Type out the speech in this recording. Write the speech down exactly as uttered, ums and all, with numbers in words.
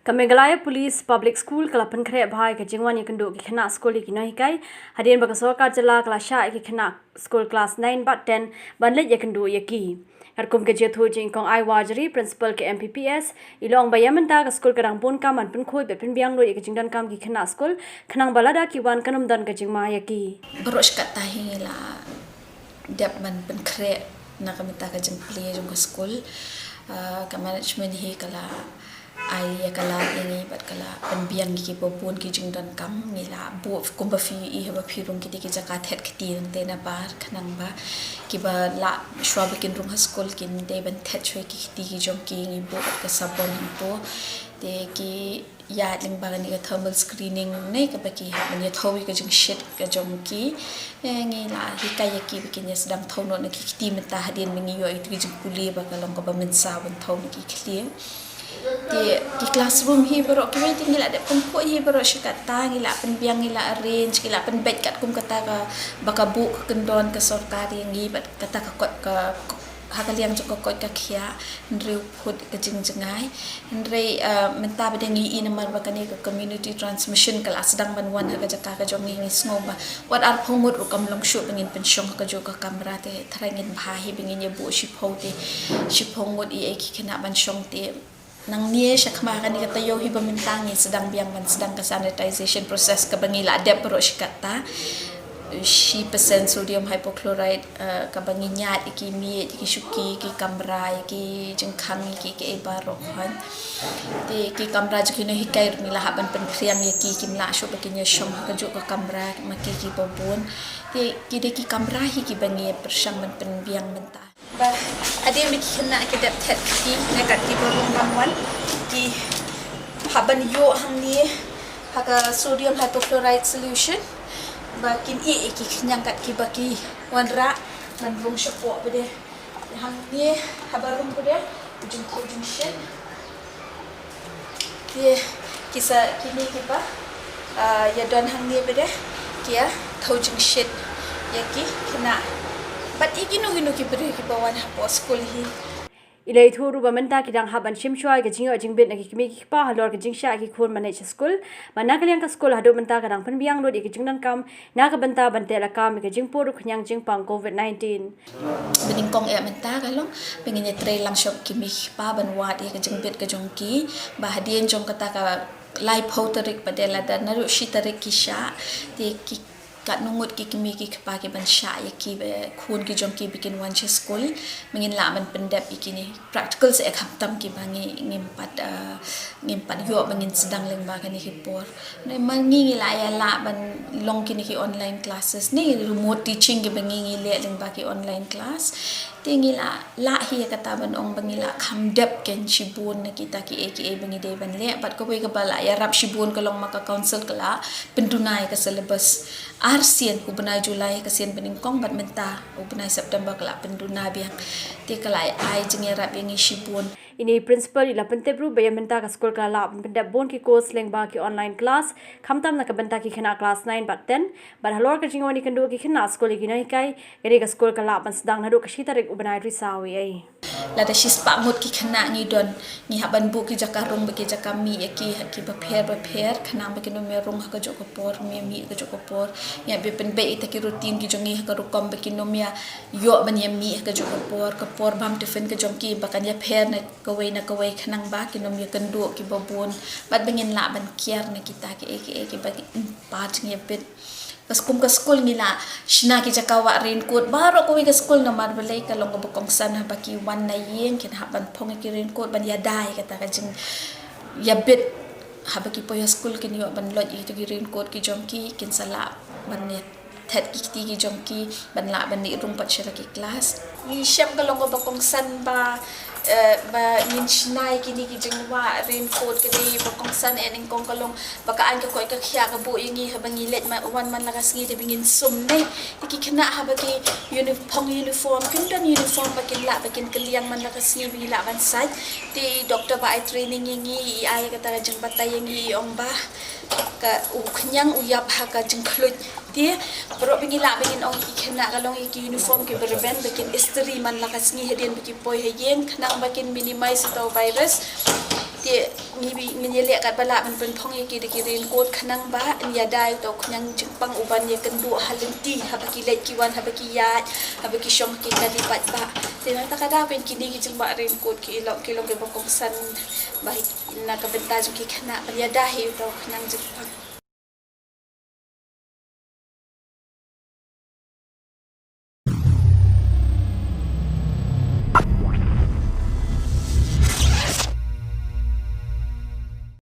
Ka Meghalaya Police Public School ka la pynkhreh bha ïa ka jingwan ïakynduh ki khynnah skul ïa ki nonghikai, hadien ba ka sorkar jylla ka la shah ïa ki khynnah skul klas nine bad ten ban leit ïakynduh ïa ki. Katkum ka jingïathuh jong i Kong Aiwa Jri, Principal ka M P P S, i la ong ba ïa mynta ka skul ka dang bun kam ban pynkhuid bad pynbiang lut ïa ka jingdonkam ki khynnah skul, khnang ba lada ki wan kan ym don ka jingma ïa ki. Baroh shi katta hi ngi la dep ban pynkhreh na ka bynta ka jingplie jong ka skul. Ah, ka management hi ka la ai ïa ka lad ïa ngi bad ka la pynbiang ïa ki ba bun ki jingdonkam. Ngi la buh kumba phi ïohi haba phi rung kiti ki jaka thet kti nangta nabar, khnang ba kiba lah shuwa ba kin rung ha skul kin dei ban thet shuwa ki kti ki jong ki. Ngi buh bad ka sabon hangto. Te ki ïa lyngba kane ka thermal screening ne kaba ki hap ban ïathuh ïa ka jingshit ka jong ki. Eh, ngi la hikai ïa ki ba kin ïa sdang thew noh na ki kti mynta hadien ba ngi ïoh ïa ki jingpule ba ka long kaba mynsaw ban thew na ki kti. Te ki classroom hi baroh kiwei te ngi la dep pynkhuid hi baroh shi katta, ngi la pynbiang, ngi la arrange, ngi la pynbeit katkum kata kaba ka buh ka kyndon ka sorkar ïa ngi bad kata ka kot ka ha ka liang jong ka koit ka khiah, hynriew phut ka jingjngai. Hynrei, eh, mynta ba dang ïohi namar ba kane ka community transmission ka la sdang ban wan ha ka jaka ka jong ngi, ngi sngew ba wat arphew ngut ruh kam long shuh ba ngin pynshong ha kajuh ka kamra. Te tharai ngin bha hi ba ngin ïa buh shiphew te, shiphew ngut ïa ki khynnah ban shong te. Nangne shakhmat kane ka taïew hi ba mynta ngi sdang biang ban sdang ka sanitization process kaba ngi la dep baroh shi katta. Shi percent sodium hypochlorite, eh, kaba ngi ñiad ïa ki miej, ïa ki shuki, ïa ki kamra, ïa ki jingkhang, ïa ki, ïa ki baroh. Te ki kamra jong ki nonghikai ruh ngi la hap ban pynphriang ïa ki, kim lah shuh ba kin ïa shong ha kajuh ka kamra ma ki kiba bun. Te ki dei ki kamra hi kiba ngi pyrshang ban pynbiang mynta. Ba hadien ba ki khynnah ki dep thet kti ne kat kiba rung ban wan, ki hap ban ïoh hangne ha ka sodium hypochlorite solution ba kin ïeh ïa ki khñiang kat kiba ki wanrah ban rung shapoh. Ba dei hangne haba rung ba dei jingkhuid jingshit. Ki, ki sa, kine kiba, ah, ïa don hangne ba dei ki ïa thew jingshit ïa ki khynnah bad ïa kino kino ki briew kiba wan hapoh skul hi. I la ïathuh ruh ba mynta ki dang hap ban shim shuwa ïa ka jingïoh jingbit na ki kmie ki kpa halor ka jingshah ïa ki khun ban leit sha skul. Bad na ka liang ka skul haduh mynta ka dang pynbiang lut ïa ka jingdonkam na ka bynta ban teh lakam ïa ka jingpur u khñiang jingpang covid nineteen. Ba nyngkong eh mynta ka long ba ngin ïa trei lang shuwa ki kmie ki kpa ban wad ïa ka jingbit ka jong ki, ba hadien jong kata ka laiphew tarik pat, lada naduh shi tarik ki shah, te ki katno ngut ki kmie ki kpa ki ban shah ïa ki ba khun ki jong ki ba kin wan sha skul. Ba ngin lah ban pyndep ïa kine practical sa eh khamtam kiba ngi, ngim pat, eh, ngim pat ïoh ba ngin sdang lyngba kine ki por. Ne ma ngi ngi la ïa lah ban long kine ki online classes ne remote teaching kiba ngi ngi leh lyngba ki online class. Te ngi la lah hi ïa kata ban ong ba ngi la kham dep kein shibun na kita kiei kiei ba ngi dei ban leh. Bad kawei kaba la ïarap shibun ka long ma ka council ka la pynduna ïa ka syllabus. Arsien, u bnai July ka sien ba nyngkong bad mynta u bnai September ka la pynduna biang. Te ka la ai jingïarap ïa ngi shibun. Ine i principal i la pyntip ruh ba ïa mynta ka skul ka la lah ban pyndep bun ki course lyngba ki online class, khamtam na ka bynta ki khynnah klas nine bad ten, bad halor ka jingwan ïakynduh ki khynnah skul ïa ki nonghikai, ïa ka skul ka lah ban sdang naduh ka shi tarik u bnai Risaw ïa. Lada shispah ngut ki khynnah ngi don, ngi hap ban buh ki jaka rung bad ki jaka mih ïa ki ha ki bapher bapher, khnang ba kin ym ïa rung ha kajuh ka por, ym ïa mih ha kajuh ka por. Ngi hap ban pynbeit ïa kita ki routine ki jong ngi ha ka rukom ba kin ym ïa ïoh ban ïa mih ha kajuh ka por, ka por bam tiffin ka jong ki ba kan ïapher na kawei na kawei khnang ba kin ym ïakynduh kiba bun. Bad ba ngin lah ban kiar na kita kiei kiei kiba ki, mm, par jingïabit. Ka skum ka skul ngi la shna ki jaka wah raincoat baroh kawei ka skul namar balei ka long kaba kongsan haba ki wan na ïing kin hap ban phong ïa ki raincoat ban ïada ïa kata ka jingïabit. Haba ki poi ha skul kin ïoh ban loit ïa kita ki raincoat ki jong ki, kin sa lah ban ïa thet ki kti ki jong ki ban lah ban leit rung pat sha la ki klas. Ngi shem ka long kaba kongsan ba, eh, ba ngin shna ïa kine ki jingwah raincoat, ka dei ba kongsan eh nyngkong ka long ba ka aiñ ka koit ka khiah ka buh ïa ngi haba ngi leit ma, wan man la ka sngi te ba ngin sum ne. Ïa ki khynnah haba ki uniform, uniform, kim don uniform ba kin lah ba kin kylliang man la ka sngi ba ngi lah ban sait. Te i doktor ba ai training ïa ngi i ai kata ka jingbatai ïa ngi, i ong ba ka u khñiang u ïap ha ka jingkhluit. Te baroh ba ngi lah ba ngin ong ïa ki khynnah ka long ïa ki uniform kiba rben ba kin istri man la ka sngi hadien ba ki poi ha ïing khnang ba kin minimize ïa uta u virus. Te ngi bi, ngin ïaleh katba lah ban pynphong ïa ki da ki raincoat khnang ba yn ïada ïa uta u khñiang jingpang uban ïakynduh ha lynti, haba ki leit ki wan, haba ki ïaid, haba ki shong ha ki kali paidbah. Te na kata ka daw kine ki jingbah raincoat ki long, ki long kiba kongsan ba na ka bynta jong ki khynnah ban ïada hi uta u khñiang jingpang.